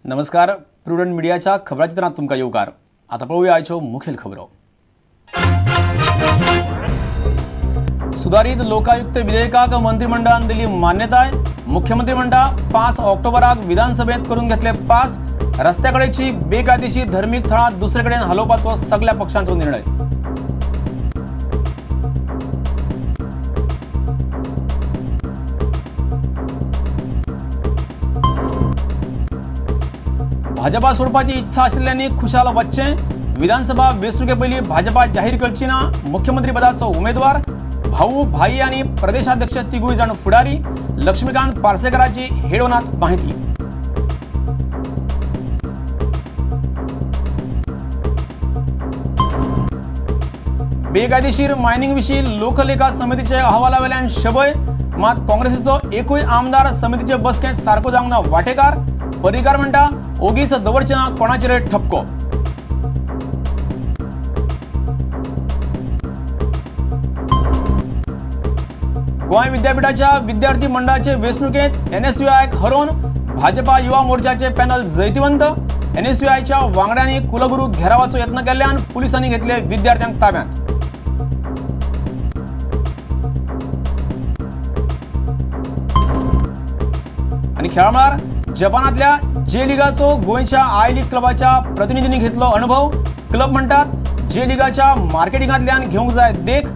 नमस्कार, प्रुडंट मीडियाच्या खबराचित्रांत तुमकां येवकार। आतां पळोवया आयच्यो मुखेल खबरो। सुदारीत लोकायुक्त विधेयकाक मंत्रिमंडळान दिली मान्यताय। मुख्यमंत्री म्हणटा 5 ऑक्टोबराक विधानसभेत करून घेतले पास। रस्त्याकडेची बेकायदेशीर धर्मीक थळां दुसरे कडेन हालोवपाचो सगळ्या पक्षांचो निर्णय। भाजपा सोडपाची इच्छा आशिल्ल्यांनी खुशाल वच्चें। विधानसभा वेंचणुके पयलीं भाजपा जाहीर करची ना मुख्यमंत्री पदाचो उमेदवार। भाऊ भाई आनी प्रदेशाध्यक्ष तिगूय जाण फुडारी। लक्ष्मीकांत पार्सेकराची हेडोनात माहिती। बेकायदेशीर मायनिंग विशीं लोकलेखा समितीचे अहवालावेल्यान शबय। मात काँग्रेसीचो एकूय आमदार समितीचे बसकेंत सारको जावंक ना वाटेकार। पर्रीकार म्हणटा ओगीच दवरचे ना कोणाचेर ठपको। गोंय विद्यापीठाच्या विद्यार्थी मंडळाचे वेंचणुकेंत एनएसयूआयक हरोवन भाजपा युवा मोर्चाचे पॅनल जैतिवंत। एनएसयूआयच्या वांगड्यांनी कुलगुरू घेरावाचो यत्न केल्ल्यान पुलिसांनी घेतले विद्यार्थ्यांक ताब्यांत। आनी खेळा मळार जपानांतल्या जे लिगाचो गोंयच्या I league क्लबाच्या प्रतिनिधींनी घेतलो अणभव। क्लब म्हणटात जे लिगाच्या मार्केटिंगांतल्यान घेवंक जाय देख।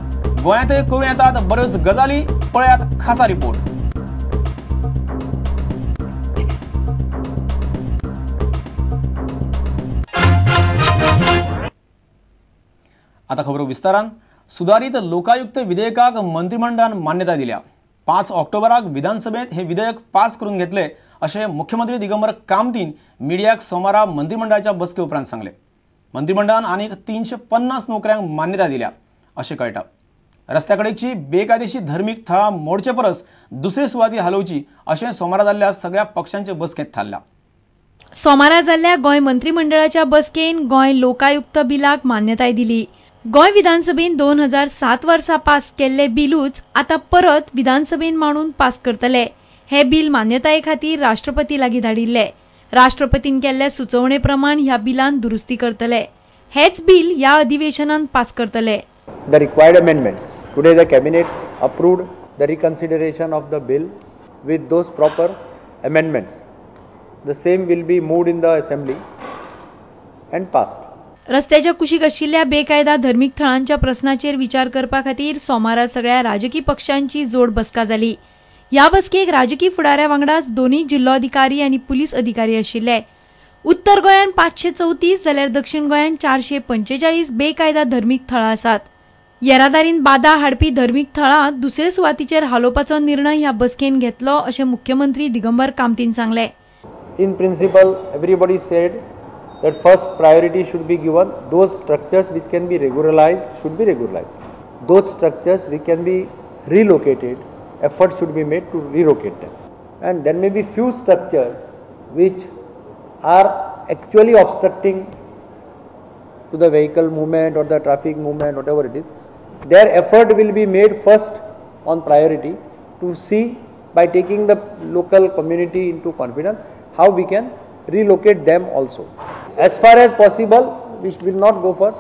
गोंयांतय करूं येतात बऱ्योच गजाली। पळयात खासा रिपोर्ट। आता खबरो विस्तारान। सुदारीत लोकायुक्त विधेयकाक मंत्रिमंडळान मान्यताय दिल्या। 5 ऑक्टोबराक विधानसभेत हे विधेयक पास करून घेतले अशें मुख्यमंत्री दिगंबर कामतीन मिडियाक सोमारा मंत्रिमंडळाच्या बसके उपरांत सांगलें। मंत्रिमंडळान आनीक 350 नोकऱ्यांक मान्यताय दिल्या अशें कळटा। रस्त्याकडेची बेकायदेशीर धर्मीक थळां मोडचे परस दुसरे सुवाती हालोवची अशें सोमारा जाल्ल्या सगळ्या पक्षांचे बसकेंत थारलां। सोमारा जाल्ल्या गोंय मंत्रिमंडळाच्या बसकेन गोंय लोकायुक्त बिलाक मान्यताय दिली। गोंय विधानसभेन 2007 वर्सा पास केल्ले बिलूच आतां परत विधानसभेन मांडून पास करतले। हे बिल मान्यताये खातीर राष्ट्रपती लागीं धाडिल्ले। राष्ट्रपतीन केल्ले सुचोवणे प्रमाण ह्या बिलान दुरुस्ती करतले। हेच बिल ह्या अधिवेशनान पास करतले। The required amendments. Today the cabinet approved the reconsideration of the bill with those proper amendments. The same will be moved in the assembly and passed. रस्त्याच्या कुशीक आशिल्ल्या बेकायदा धर्मीक थळांच्या प्रस्नाचेर विचार करपा खातीर सोमारा सगळ्या राजकी पक्षांची जोड बसका जाली। ह्या बसकेक राजकी फुडाऱ्या वांगडाच दोनूय जिल्लोधिकारी आनी पुलीस अधिकारी आशिल्ले। उत्तर गोंयांत 534 जाल्यार दक्षिण गोंयांत 445 बेकायदा धर्मीक थळां आसात। येरादारीन बादा हाडपी धर्मीक थळां दुसरे सुवातीचेर हालोवपाचो निर्णय ह्या बसकेन घेतलो अशें मुख्यमंत्री दिगंबर कामतीन सांगलें। In principle everybody said that first priority should be given those structures which can be regularized should be regularized. Those structures which can be relocated, effort should be made to relocate them. And there may be few structures which are actually obstructing to the vehicle movement or the traffic movement, whatever it is. Their effort will be made first on priority to see, by taking the local community into confidence, how we can relocate them also. As far as possible, we will not go for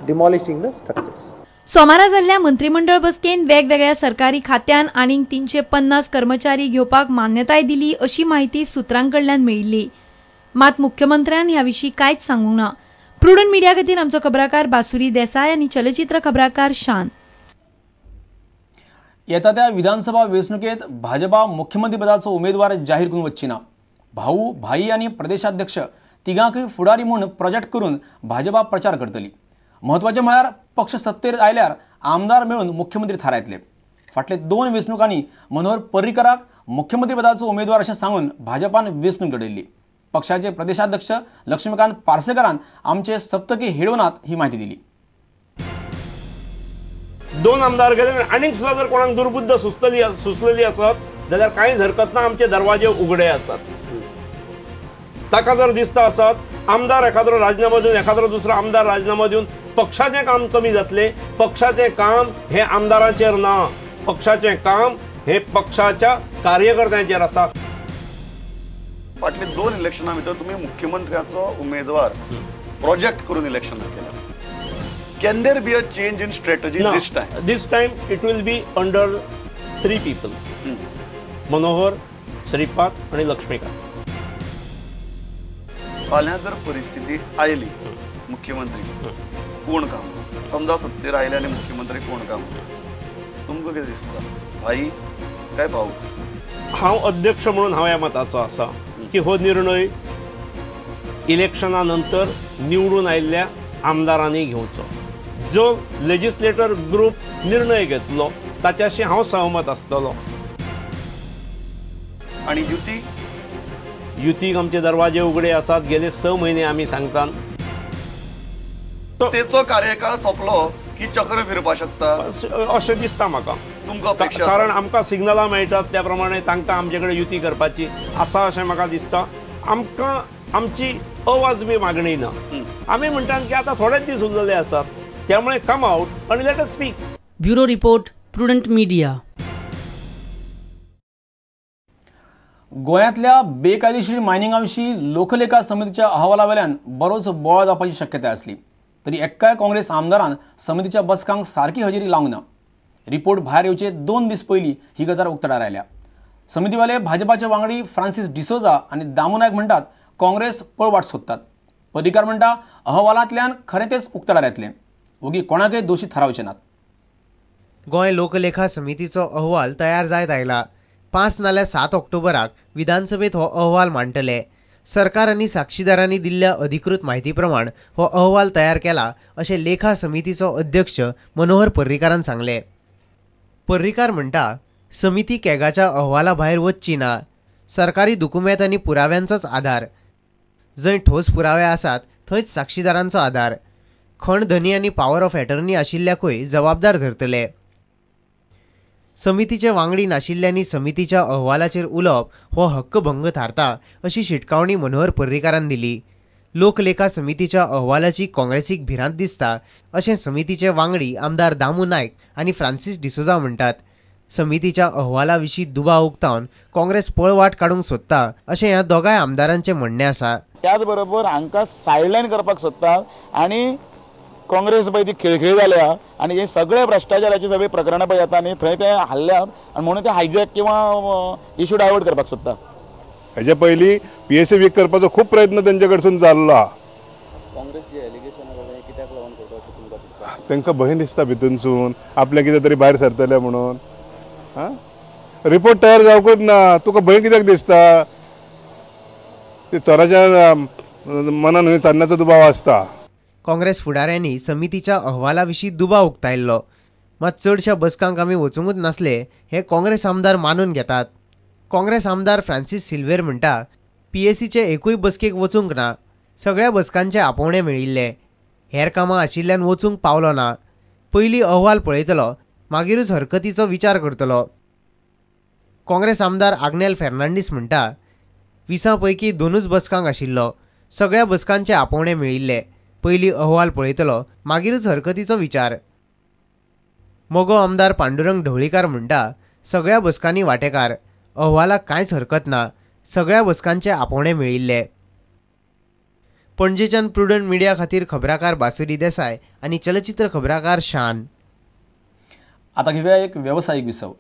demolishing the structures. सोमारा जाल्ल्या मंत्रिमंडळ बसकेन वेगवेगळ्या सरकारी खात्यान आनीक 350 कर्मचारी घेवपाक मान्यताय दिली अशी माहिती सुत्रांकडल्यान मेळिल्ली। मात मुख्यमंत्र्यान ह्या विशीं कांयच सांगूंक ना। प्रुडंट मीडिया खातीर आमचो खबराकार बासुरी देसाय आनी चलचित्र खबराकार शान। येता त्या विधानसभा वेंचणुकेत भाजपा मुख्यमंत्रीपदाचो उमेदवार जाहीर करून वच्ची ना। भाऊ भाई आनी प्रदेशाध्यक्ष तिगांकूय फुडारी म्हूण प्रोजेक्ट करून भाजपा प्रचार करतली। म्हत्वाचें म्हळ्यार पक्ष सत्तेर आयल्यार आमदार मेळून मुख्यमंत्री थारायतले. फाटले 2 वेंचणुकांनी मनोहर पर्रीकराक मुख्यमंत्रीपदाचो उमेदवार अशें सांगून भाजपान वेंचणूक लढयल्ली. पक्षाचे प्रदेशाध्यक्ष लक्ष्मीकांत पार्सेकरान आमचे सप्तकी हेडवनात ही म्हायती दिली. 2 आमदार गेले आनीक सुद्दां जर कोणाक दुर्बुद्ध सुचलेली आसत जाल्यार कांयच हरकत ना, आमचे दरवाजे उगडे आसात. ताका जर दिसता आसत आमदार एखादरो राजीनामो दिवन एखादरो दुसरो आमदार राजीनामो दिवन पक्षाचें काम कमी जातलें. पक्षाचें काम हें आमदाराचेर ना, पक्षाचें काम हें पक्षाच्या कार्यकर्त्यांचेर आसा. फाटले 2 इलेक्शना भितर तुमी मुख्यमंत्र्याचो उमेदवार प्रोजेक्ट करून इलेक्शन केला. Can there be a change in strategy this time? This time it will be under 3 people. Manohar, Shripad आणि लक्ष्मीकांत. फाल्यां जर परिस्थिती आयली मुख्यमंत्री कोण काम, समजा सत्तेर आयले आनी मुख्यमंत्री कोण काम, तुमकां कितें दिसता, भाई काय भाऊ? हांव अध्यक्ष म्हणून हांव ह्या मताचो आसा की हो निर्णय इलेक्शना नंतर निवडून आयिल्ल्या आमदारांनी घेवचो. जो लेजिस्लेटर ग्रुप निर्णय घेतलो ताच्याशी हांव सहमत आसतलो. आनी युती? युतीक आमचे दरवाजे उगडे आसात. गेले 6 म्हयने आमी सांगतात. तेचो कार्यकाळ सोंपलो की चक्र फिरपाक शकता अशें दिसता म्हाका. तुमकां अपेक्षा? कारण आमकां सिग्नलां मेळटात त्या प्रमाणे तांकां आमचे कडेन युती करपाची आसा अशें म्हाका दिसता. आमकां आमची अवाजवी मागणी ना. आमी म्हणटात की आतां थोडेच दीस उरलेले आसात, त्यामुळे कम आउट आनी let us speak. Bureau report, Prudent Media. गोंयांतल्या बेकायदेशीर मायनिंगा विशीं लोकलेखा समितीच्या अहवाला वेल्यान बरोच बोवाळ जावपाची शक्यताय आसली तरी एक्काय काँग्रेस आमदारान समितीच्या बसकांक सारकी हजेरी लावंक ना. रिपोर्ट भायर येवचे 2 दीस पयलीं ही गजाल उक्तडार आयल्या. समितीवाले भाजपाचे वांगडी फ्रांसीस डिसोजा आनी दामू नायक म्हणटात काँग्रेस पळवाट सोदतात. पर्रीकार म्हणटा अहवालांतल्यान खरें तेच उक्तडार येतलें, वोगी कोणाकय दोशी थारावचे नात. गोंय लोकलेखा समितीचो अहवाल तयार जायत आयला. 5 नाल्यार 7 ऑक्टोबराक विधानसभेत हो अहवाल मांडटले. सरकार आनी साक्षीदारांनी दिल्ल्या अधिकृत म्हायती प्रमाण हो अहवाल तयार केला अशें लेखा समितीचो अध्यक्ष मनोहर पर्रीकारान सांगलें. पर्रीकार म्हणटा समिती कॅगाच्या अहवाला भायर वचची ना. सरकारी दुकुमेंत आनी पुराव्यांचोच आधार, जंय ठोस पुरावे आसात थंयच साक्षीदारांचो आधार. खण धनी आनी पावर ऑफ एटर्नी आशिल्ल्याकूय जबाबदार धरतले. समितीचे वांगडी नाशिल्ल्यांनी समितीच्या अहवालाचेर उलोवप हो हक्कभंग थारता अशी शिटकावणी मनोहर पर्रीकारान दिली. लोकलेखा समितीच्या अहवालाची काँग्रेसीक भिरांत दिसता अशें समितीचे वांगडी आमदार दामू नायक आनी फ्रांसीस डिसोजा म्हणटात. समितीच्या अहवाला विशीं दुबाव उक्तावन काँग्रेस पळवाट काडूंक सोदता अशें ह्या दोगांय आमदारांचें म्हणणें आसा. त्याच बरोबर हांकां सायडलायन करपाक सोदतात आनी काँग्रेस पळय ती खिळखिळी जाल्या आनी हे सगळे भ्रश्टाचाराचे सगळे प्रकरणां पळय येता आनी थंय ते हाल्ल्यात आनी म्हणून ते हायजॅक किंवा इशू डायवर्ट करपाक सोदता. हेजे पयलीं पीएसए वीक करपाचो खूब प्रयत्न तेंचे कडसून जाल्लो आहा. तांकां भंय दिसता भितूनसून आपलें कितें तरी भायर सरतलें म्हणून. आं, रिपोर्ट तयार जावंकूच ना, तुका भंय कित्याक दिसता? ते चोराच्या मनान चान्न्याचो दुबाव आसता. काँग्रेस फुडाऱ्यांनी समितीच्या अहवाला विशीं दुबाव उक्तायल्लो. मात चडश्या बसकांक आमी वचूंकच नासले हे काँग्रेस आमदार मानून घेतात. काँग्रेस आमदार फ्रांसीस सिल्वेर म्हणटा पीएसीचे एकूय बसकेक वचूंक ना, सगळ्या बसकांचे आपोवणे मेळिल्ले, हेर कामां आशिल्ल्यान वचूंक पावलो ना. पयलीं अहवाल पळयतलो मागीरूच हरकतीचो विचार करतलो. काँग्रेस आमदार आग्नेल फेर्नांडीस म्हणटा 20 पैकी 2च बसकांक आशिल्लो, सगळ्या बसकांचे आपोवणे मेळिल्ले, पयलीं अहवाल पळयतलो मागीरूच हरकतीचो विचार. मगो आमदार पांडुरंग ढवळीकार म्हणटा सगळ्या बसकांनी वांटेकार, अहवालाक कांयच हरकत ना, सगळ्या बसकांचे आपोवणे मेळिल्ले. पणजेच्यान प्रुडंट मिडिया खातीर खबराकार बासुरी देसाय आनी चलचित्र खबराकार शान. आता घेऊया एक व्यावसायिक विसव.